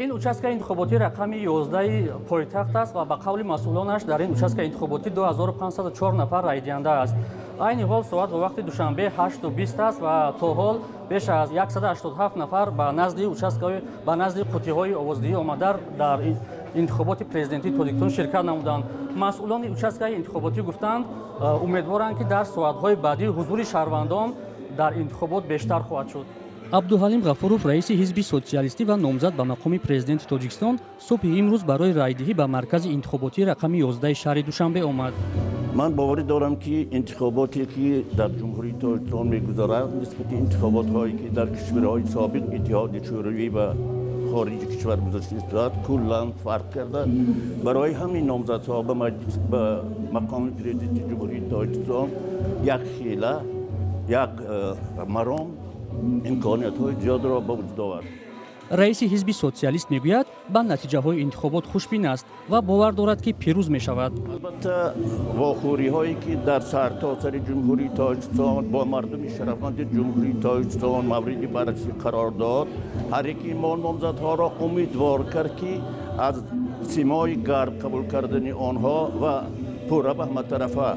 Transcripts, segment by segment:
Ин участкаи интихоботӣ рақами 11-и пойтахт аст ва ба қавли масъулонаш дар ин участкаи интихоботӣ 2504 нафар райдиҳанда аст. Айни ҳол соат ба вақти Душанбе 8:20 аст ва то ҳол беш аз 187 нафар ба назди участкаи, ба назди қуттиҳои овоздиҳӣ омада, дар интихоботи президентии Тоҷикистон ширкат намуданд. Масъулони участкаи интихоботӣ гуфтанд, умедворанд, ки дар соатҳои баъдӣ ҳузури шаҳрвандон дар интихобот бештар хоҳад шуд. Абдуҳалим Ғафуров, раиси Ҳизби социалистӣ ва номзад ба мақоми президенти Тоҷикистон, субҳи имрӯз барои райдиҳӣ ба маркази интихоботии рақами 11 шаҳри Душанбе омад. Ман боварӣ дорам, ки интихоботе, ки дар Ҷумҳурии Тоҷикистон мегузарад, нисбати интихоботҳое, ки дар кишварҳои собиқ Иттиҳоди Шӯравӣ ва хориҷи кишвар гузашта истодад, куллан фарқ карда. Барои ҳамин номзадҳо ба мақоми президенти Ҷумҳурии Тоҷикистон як хела, як маром, имкониятҳои зиёдро ба вуҷуд овард. Раиси Ҳизби социалист мегӯяд, ба натиҷаҳои интихобот хушбин аст ва бовар дорад, ки пирӯз мешавад. Албатта, вохӯриҳое, ки дар сартосари Ҷумҳурии Тоҷикистон бо мардуми шарафманди Ҷумҳурии Тоҷикистон мавриди баррасӣ қарор дод, ҳар яки мо номзадҳоро умедвор кард, ки аз симои гарм қабул кардани онҳо ва пурра ба ҳаматарафа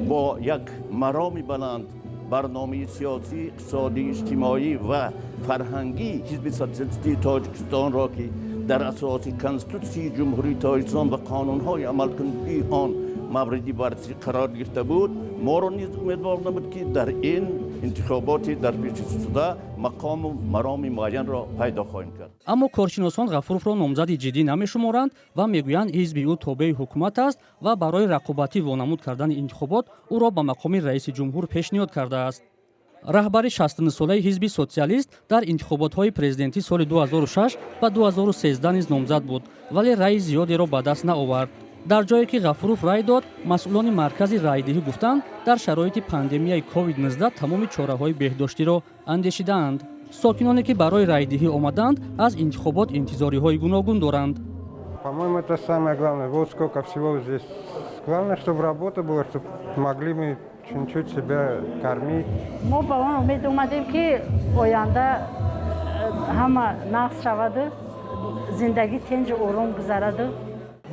бо як мароми баланд барномаи сиёсӣ, иқтисодӣ, иҷтимоӣ ва фарҳангии Ҳизби социалистии Тоҷикистонро, ки дар асоси Конститутсияи Ҷумҳурии Тоҷикистон ва қонунҳои амалкунандаи он мавриди баррасӣ қарор гирифта буд, моро низ умедвор намуд, ки дар ин интихоботи дар пеш истода мақому мароми муайянро пайдо хоҳем кард. Аммо коршиносон Ғафуровро номзади ҷиддӣ намешуморанд ва мегӯянд, ҳизби ӯ тобеи ҳукумат аст ва барои рақобатӣ вонамуд кардани интихобот ӯро ба мақоми раиси ҷумҳур пешниҳод кардааст. Раҳбари 69-солаи Ҳизби социалист дар интихоботҳои президентӣ соли 2006 ва 2013 низ номзад буд, вале раъи зиёдеро ба даст наовард. Дар ҷое, ки Ғафуров рай дод, масъулони маркази райдиҳӣ гуфтанд, дар шароити пандемияи COVID-19 тамоми чораҳои беҳдоштиро андешидаанд. Сокиноне, ки барои райдиҳӣ омаданд, аз интихобот интизориҳои гуногун доранд. По-моему, это самое главное. Вот сколько всего здесь. Главное, чтобы работа была, чтобы могли мы чуть-чуть себя кормить. Мо ба он умед омадем, ки оянда ҳама нағз шаваду зиндагӣ тинҷу ором гузараду.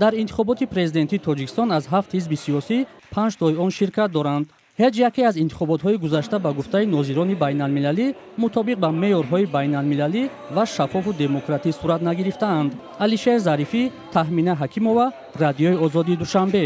Дар интихоботи президентии Тоҷикистон аз ҳафт ҳизби сиёсӣ панҷ тои он ширкат доранд. Ҳеҷ яке аз интихоботҳои гузашта, ба гуфтаи нозирони байналмилалӣ, мутобиқ ба меъёрҳои байналмилалӣ ва шаффофу демократӣ сурат нагирифтаанд. Алишер Зарифӣ, Таҳмина Ҳакимова, Радиои Озодии, Душанбе.